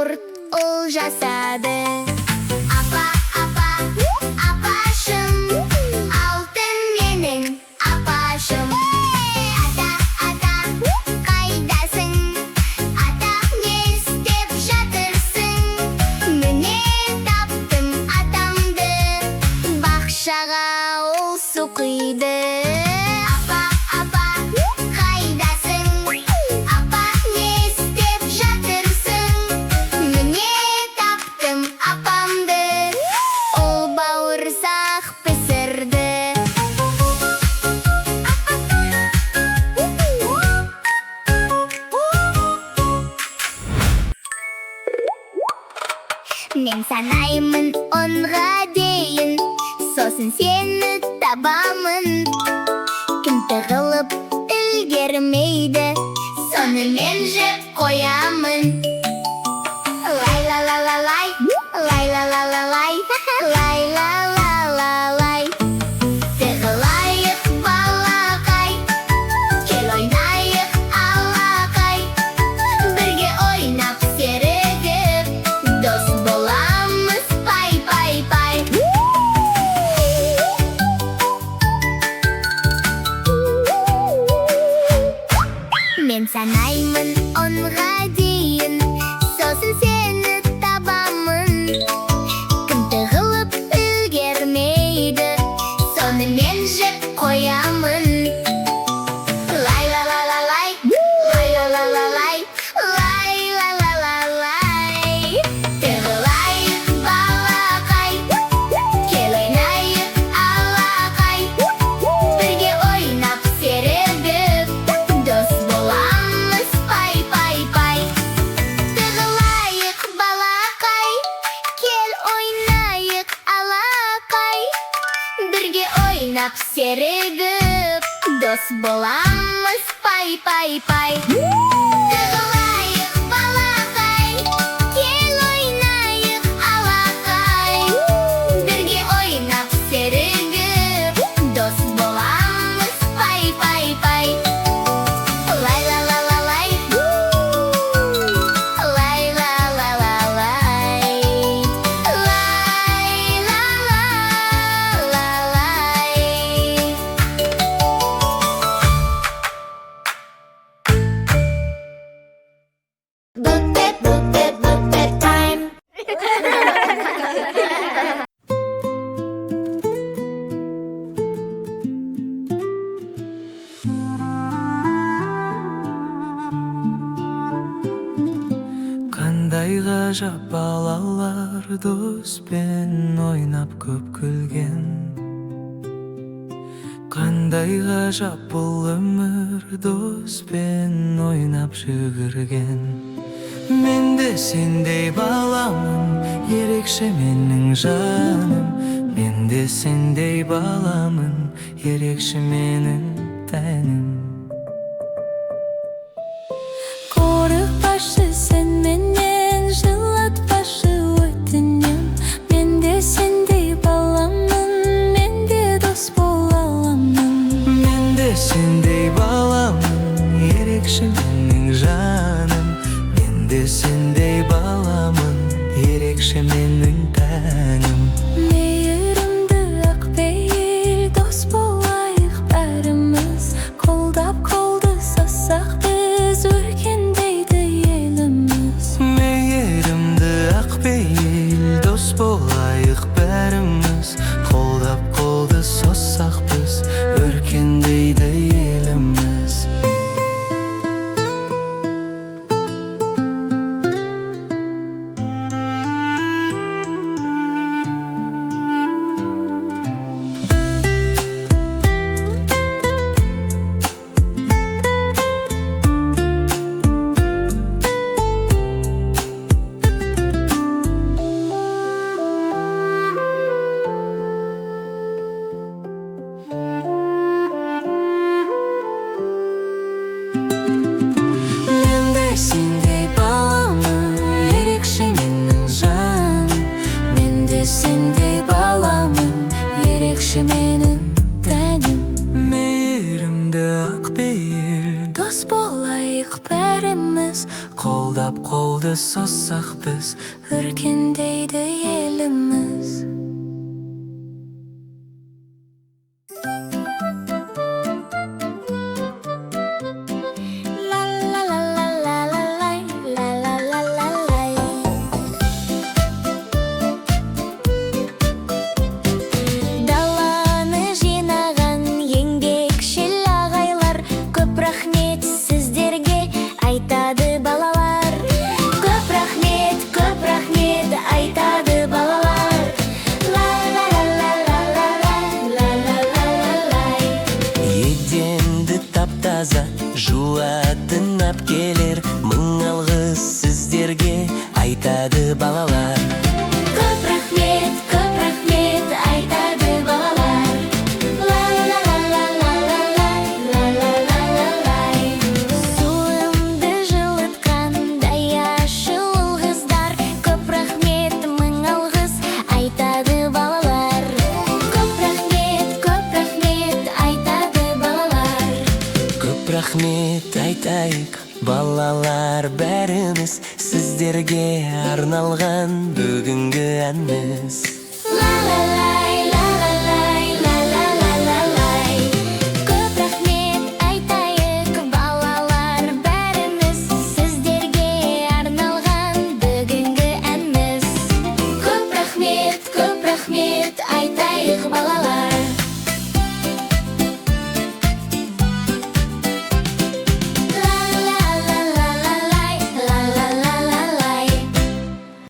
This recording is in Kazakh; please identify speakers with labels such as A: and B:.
A: Йогурт ол жасады. Апа, апа, апашым, алтын менің апашым. Ата, ата, қайдасың? Ата, не істеп жатырсың? Міне, таптым атамды. Бақшаға ол су құйды. Апа, апа, қайдасың? Апа, не істеп жатырсың? Міне, таптым апамды. Ол бауырсақ пісірді. Мен санаймын 10-ға дейін, сосын сені табамын. Кім тығылып үлгермейді, соны мен жеп қоямын. Лай ла ла ла лай, лай ла ла ла лай, лай ла ла ла лай. Тығылайық, балақай, кел ойнайық алақай. Бірге ойнап серігіп, дос боламыз пай пай пай. Мен санаймын 10-ға дейін, сосын сені табамын. Кім тығылып үлгермейді, соны мен жеп қоямын. Лай ла ла ла лай, лай ла ла ла лай, лай ла ла ла лай. Тығылайық, балақай, кел ойнайық алақай. Бірге ойнап серігіп, дос боламыз пай пай пай. Тығылайық, балақай, кел ойнайық алақай. Бірге ойнап серігіп, дос боламыз пай пай пай. Тығылайық, балақай, кел ойнайық алақай. Бірге ойнап серігіп, дос боламыз пай пай пай. Лай ла ла ла лай, лай ла ла ла лай, лай ла ла ла лай.
B: Bookbit, bookbit, bookbit time.
C: Қандай ғажап балалар, доспен ойнап көп күлген. Қандай ғажап бұл өмір, доспен ойнап жүгірген. Мен де сендей баламын, ерекше менің жаным. Мен де сендей баламын, ерекше менің тәнім.
B: Қорықпашы сен менен, жылатпашы, өтінем. Мен де сендей баламын, мен де дос бола аламын.
C: Мен де сендей баламын, ерекше менің жаным. Мен де сендей баламын, ерекше менің тәнім.
B: Мейірімді, ақпейіл дос болайық бәріміз. Қолдап қолды созсақ біз, өркендейді еліміз.
C: Мейірімді, ақпейіл дос болайық бәріміз. Қолдап қолды созсақ біз, өркендейді еліміз.
B: Еліміз, өркендейді еліміз. Ла ла ла ла ла ла лай, ла ла ла ла лай. Даланы жинаған еңбекшіл ағайлар, көп рахмет сіздерге, айтады балалар. Көп рахмет, көп рахмет, айтады балалар. Ла ла ла ла ла ла ла ла ла ла ла лай.
C: Еденді тап-таза жуатын әпкелер, мың алғыс сіздерге, айтады балалар.
A: Көп рахмет, көп рахмет, айтады балалар. Ла ла ла ла ла ла ла ла ла ла ла лай.
B: Суымды жылытқан даяшы ұл қыздар, көп рахмет, мың алғыс, айтады балалар.
A: Көп рахмет, көп рахмет, айтады балалар.
C: Көп рахмет айтайық, балалар, бәріміз, сіздерге арналған бүгінгі әніміз.
A: Ла ла лай.